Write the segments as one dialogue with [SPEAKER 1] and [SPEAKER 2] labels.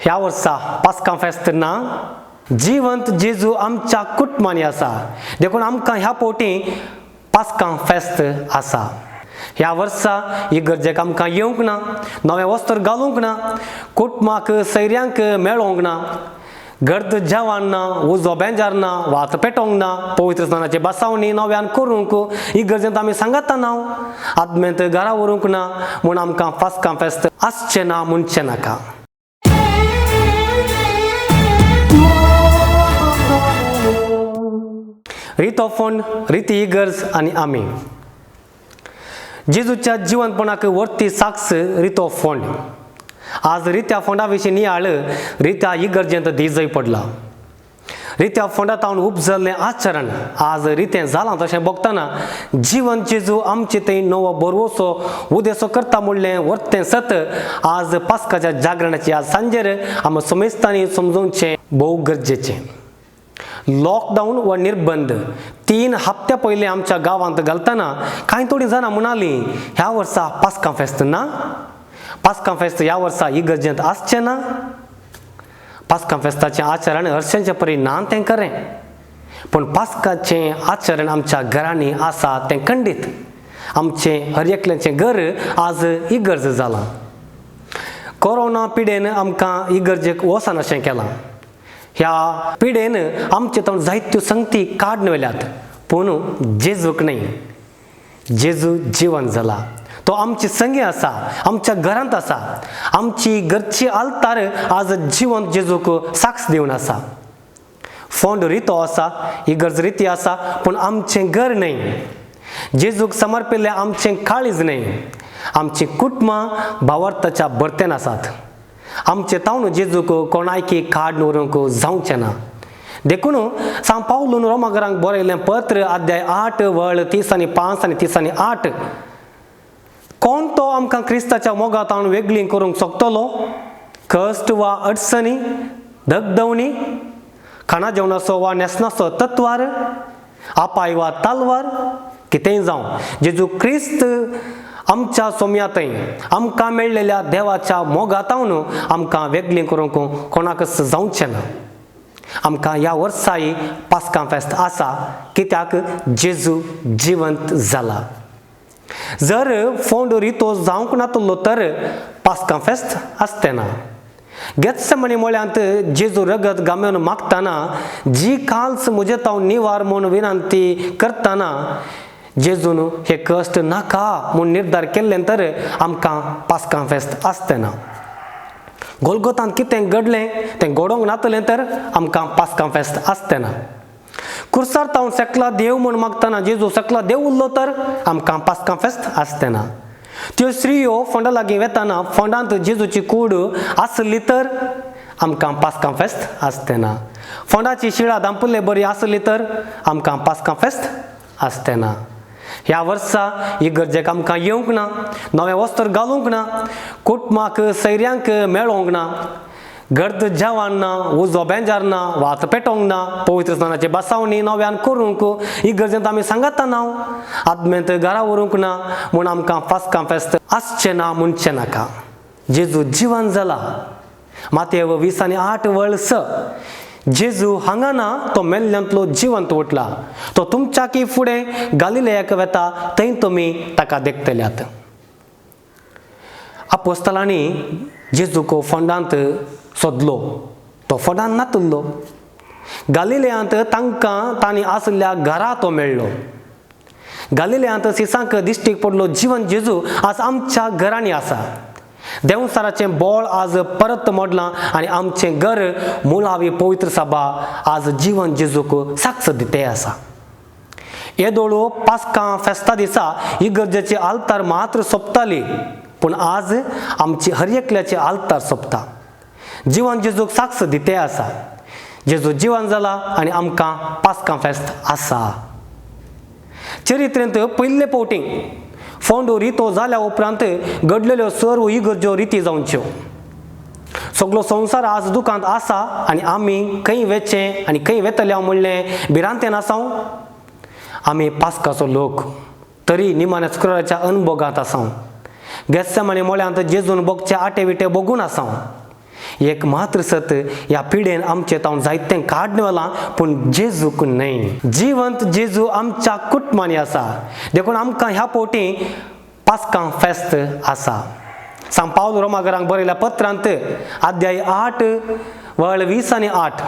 [SPEAKER 1] ह्या वर्सा पास्कां फेस्त ना. जिवंत जेजू आमच्या कुटुंबांनी आसा, देखून आमकां ह्या फावटी पास्कां फेस्त आसा. ह्या वर्सा इगर्जेक आमकां येवंक ना, नवें वस्त्र घालूंक ना, कुटुंबाक सैऱ्यांक मेळोंक ना, गर्द जेवण ना, उजो बेंजार ना, वात पेटोवंक ना, पवित्र स्नानाची बसावणी नव्यान करूंक इगर्जेंत आमी सांगाता ना, आदमेंत घरा व्हरूंक ना म्हूण आमकां पास्कां फेस्त आसचें ना म्हणचें नाका. रितो फोंड, रिती इगर्ज आनी आमी जेजूच्या जिवनपणाक वर्ती साक्ष रितो फोंड. आज रित्या फोंडा विशीं नियाळ रित्या इगर्जेंत दिजय पडला. रित्या फोंडा तावन उपजल्लें आचरण आज रितें जालां तशें भोगतना जिवन जेजू आमचे थंय नवो बरवसो उदेसो करता म्हणलें वर्तें सत आज पास्काच्या जागरणाची आज सांजेर आमी समेस्तांनी समजोवचें भोव गरजेचें. लॉकडावन वा निर्बंध 3 हप्त्या पयलीं आमच्या गांवांत घालतना कांय थोडीं जाणां म्हणालीं ह्या वर्सा पास्कां फेस्त ना, पास्कां फेस्त ह्या वर्सा इगर्जेंत आसचें ना, पास्कां फेस्ताचें आचरण हरशेंचे परी ना तें खरें, पूण पास्काचें आचरण आमच्या घरांनी आसा तें खंडीत. आमचें हर एकल्याचें घर आज इगर्ज जालां. कोरोना पिडेन आमकां इगर्जेक वचनाशें केलां. ह्या पिडेन आमचे तोंड जायत्यो संगती काडून व्हेल्यात, पूण जेजूक न्हय. जेजू जिवन जाला, तो आमची संगी आसा, आमच्या घरांत आसा. आमची घरची आल्तार आज जिवंत जेजूक साक्ष दिवन आसा. फोंड रितो आसा, इगर्ज रिती आसा, पूण आमचें घर न्हय. जेजूक समर्पिल्लें आमचें काळीज न्हय. आमचीं कुटुंबां भावार्थाच्या भरतेन आसात. आमचे तावन जेजूक कोणायकी काड व्हरूंक जावचें ना. देखून सांग पावलून रोमागरांक बरयलें पत्र अध्याय 8 वळ 30 आनी 5 आनी 30 आनी 8, कोण तो आमकां क्रिस्ताच्या मोगांत वेगळी करूंक शकतलो? कश्ट वा अडचणी, दगदवणी, खाणा जेवणाचो वा न्हेसणाचो तत्वार, आपाय वा तालवार, कितेंय जावं, जेजू क्रिस्त आमच्या सोम्यातय आमकां मेळ्ळेल्या देवाच्या मोगातावन आमकां वेगळी करूंक कोणाकच जावचें ना. आमकां ह्या वर्साय पास्कां फेस्त आसा, कित्याक जेजू जिवंत जाला. जर फोंड रितो जावंक नातलो तर पास्कां फेस्त आसतें ना. गेत्सेमनी मळ्यांत जेजू रगत गामेवन मागतना, जी काल्स म्हजे तावन निवार म्हूण विनंती करतना जेजून हे कश्ट नाका म्हूण निर्धार केल्लें तर आमकां पास्कां फेस्त आसतें ना. गोलगोतांत कितें घडलें तें घडोवंक नातलें तर आमकां पास्कां फेस्त आसतें ना. कुर्सार तावन सकला देव म्हूण मागतना जेजू सकला देव उरलो तर आमकां पास्कां फेस्त आसतें ना. त्यो स्त्रियो फोंडा लागीं वेतना फोंडांत जेजूची कूड आसली तर आमकां पास्कां फेस्त आसतें ना. फोंडाची शिळा दांपुल्ले बरी आसली तर आमकां पास्कां फेस्त आसतें ना. ह्या वर्सा इगर्जेक आमकां येवंक ना, नवें वस्त्र घालूंक ना, कुटुंबाक सैऱ्यांक मेळोंक ना, गर्द जेवण ना, उजो बेंजार ना, वात पेटोवंक ना, पवित्र स्नानाची बसावणी नव्यान करूंक इगर्जेंत आमी सांगाता ना, आदमेंत घरा व्हरूंक ना म्हूण आमकां पास्कां फेस्त आसचें ना म्हणचें नाका. जेजू जिवन जाला. मातेव 20 आनी 8 वळ 6, जेजू हांगा ना, तो मेल्ल्यांतलो जिवंत उठला. तो तुमच्याकी फुडें गालिलेयाक वेता, थंय तुमी ताका देखतल्यात. आपोस्तलांनी जेजूक फोंडांत सोदलो, तो फोंडांत नातुल्लो. गालिलेयांत तांकां तांणी आशिल्ल्या घरा तो मेळ्ळो. गालिलेयांत सिसांक दिश्टीक पडलो जिवन जेजू आज आमच्या घरांनी आसा. देंवसाराचें बोळ आज परत मोडलां आनी आमचें घर मुळावी पवित्र सभा आज जिवन जेजूक साक्ष दिते आसा. येदोळो पास्कां फेस्ता दिसा इगर्जेची आल्तार मात्र सोंपताली, पूण आज आमची हर एकल्याची आल्तार सोंपता. जिवन जेजूक साक्ष दिते आसा. जेजू जिवन जाला आनी आमकां पास्कां फेस्त आसा. चरित्रेंत पयले फावटी फोंडो रितो जाल्या उपरांत घडलेल्यो सर्व इगर्ज्यो रिती जावच्यो. सगलो संवसार आज दुकांत आसा आनी आमी खंय वेचें आनी खंय वेतले म्हणलें भिरांतेन आसाव. आमी पास्काचो लोक तरी निमाण्या शुक्राराच्या अनभोगांत आसाव. गेस्सेमानी मळ्यांत जेजून भोगचे आटे विटे भोगून आसाव. एक मात्र सत, ह्या पिडेन आमचें तावन जायतें काडून व्हेलां, पूण जेजूक न्हय. जिवंत जेजू आमच्या कुटुंबांनी आसा, देखून आमकां ह्या पोटी पास्कां फेस्त आसा. सांत पावल रोमागरांक बरयल्या पत्रांत अध्याय 8 वळ 20 आनी 8,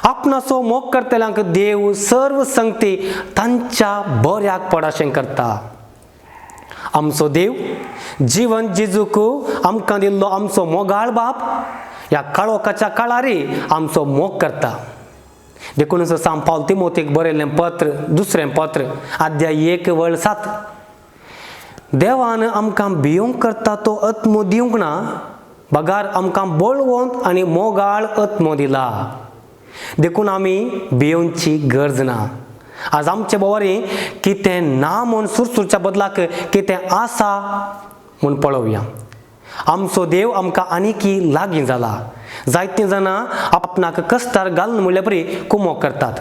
[SPEAKER 1] आपणाचो मोग करतल्यांक देव सर्व संगती तांच्या बऱ्याक पडाशें करता. आमचो देव जिवन जेजूक आमकां दिल्लो आमचो मोगाळ बाप ह्या काळोखाच्या काळारी आमचो मोग करता. देखून सांत पावल तिमोतीक बरयल्लें पत्र, दुसरें पत्र, अध्याय 1 वळ 7, देवान आमकां भियोंक करता तो आत्मो दिवंक ना, बगार आमकां बळवंत आनी मोगाळ आत्मो दिला. देखून आमी भियोवची गरज ना. आज आमचे बोवारी कितें ना म्हूण सुरसुरच्या बदलाक कितें आसा म्हूण पळोवया. आमचो देव आमकां आनीकी लागीं जाला. जायतीं जाणां आपणाक कश्टार घालून म्हणल्यार बरी कुमोक करतात.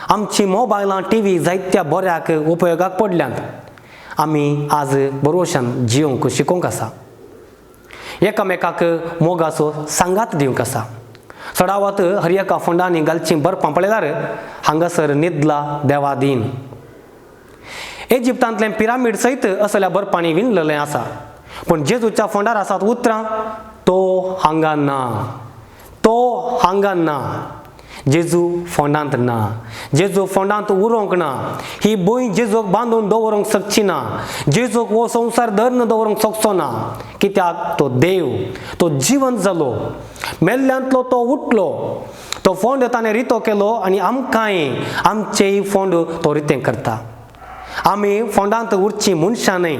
[SPEAKER 1] आमची मोबायलां, टिवी जायत्या बऱ्याक उपयोगाक पडल्यांत. आमी आज बरोवशान जियोंक शिकोवंक आसा, एकामेकाक मोगाचो सांगात दिवंक आसा. चडावत हर एका फोंडांनी घालचीं बर्फां पळयल्यार हांगासर न्हिदला देवादीन. इजिप्तांतलें पिरामीड सयत असल्या बर्फांनी विणलेलें आसा, पूण जेजूच्या फोंडार आसात उतरां, "तो हांगा ना, तो हांगा ना." जेजू फोंडांत ना, जेजू फोंडांत उरोंक ना. ही भूंय जेजूक बांदून दवरूंक शकची ना. जेजूक हो संवसार धरून दवरूंक शकचो ना, कित्याक तो देव, तो जिवंत जालो. मेल्ल्यांतलो तो उठलो. तो फोंड ताणें रितो केलो आनी आमकांय आमचेय फोंड तो रितें करता. आमी फोंडांत उरची मनशां न्हय,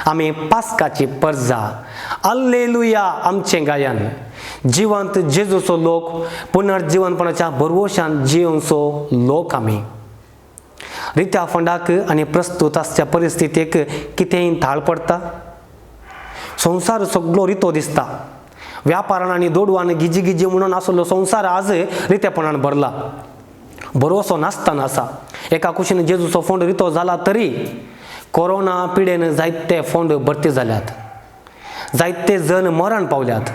[SPEAKER 1] आमी पास्काची परजा. अल्लेलुया आमचें गायन. जिवंत जेजूचो लोक, पुनर्जिवनपणाच्या भरवशान जियोवचो लोक आमी. रित्या फोंडाक आनी प्रस्तूत आसच्या परिस्थितीक कितेंय थाळ पडटा. संवसार सगळो रितो दिसता. व्यापारान आनी दोडवान गिजी गिजी म्हणून आसलो संवसार आज रितेपणान भरला, भरवसो नासतना आसा. एका कुशीन जेजूचो फोंड रितो जाला तरी कोरोना पिडेन जायते फोंड भरती जाल्यात, जायते जण मरण पावल्यात.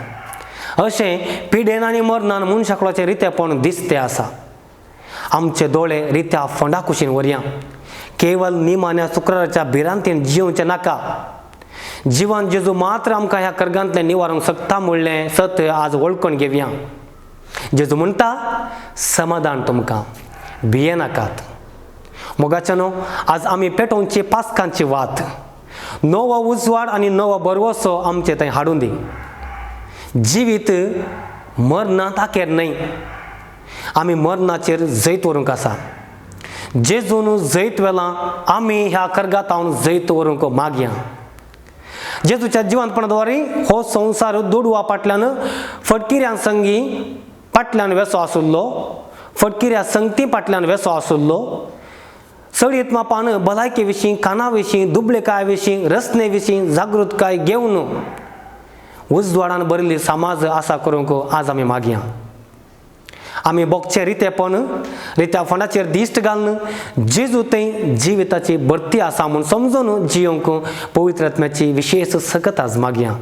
[SPEAKER 1] अशें पिडेन आनी मरणान मनशाकळाचें रितेपण दिसते आसा. आमचे दोळे रित्या फोंडा कुशीन व्हरया. केवल निमाण्या शुक्राराच्या भिरांतीन जियोवचें नाका. जिवन जेजू मात्र आमकां ह्या कर्गांतलें निवारूंक शकता म्हणलें सत आज वळखून घेवया. जेजू म्हणटा, "समाधान तुमकां, भियेनाकात." मोगाच्यानो, आज आमी पेटोवची पास्कांची वात. नवो उजवाड आनी नवो बरवसो आमचे थंय हाडून दी. जिवीत मरणांत अखेर न्हय, आमी मरणाचेर जैत व्हरूंक आसा. जेजून जैत व्हेलां, आमी ह्या कर्गातावन जैत व्हरूंक मागया. जेजूच्या जिवंतपणा हो संवसार दुडवा फाटल्यान, फटकिऱ्यां संगी फाटल्यान वेसो आसुल्लो, फटकिऱ्या संगती फाटल्यान वेसो आसुल्लो. चडीत मापान भलायके विशीं, काना विशीं, दुबळेकाय विशीं, रचने विशीं जागृतकाय घेवन उजवाडान भरिल्ली समाज आसा करूंक आज आमी मागया. आमी भोगचें रितेपण रित्या फोंडाचेर दिश्ट घालून जेजू थंय जिविताची भरती आसा म्हूण समजून जियोंक पवित्र आत्म्याची विशेश सकत आज मागया.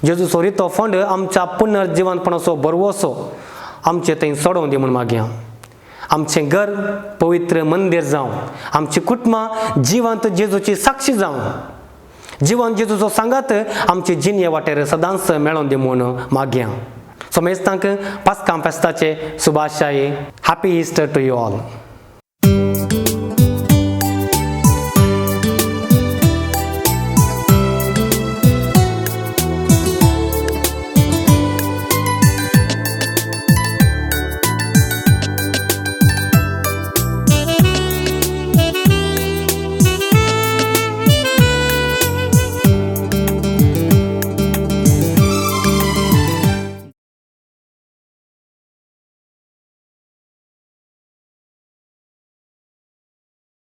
[SPEAKER 1] जेजूचो रितो फोंड आमच्या पुनर्जिवनपणाचो भरवसो आमचे थंय सोडोवन दी म्हूण मागया. आमचें घर पवित्र मंदीर जावं. आमची कुटुंबां जिवंत जेजूची साक्षी जावं. जिवन जेजूचो सांगात आमचे जिणये वाटेर सदांच मेळोन दी म्हूण मागया. समेस्तांक पास्कां फेस्ताचे शुभाशय. Happy Easter to you all.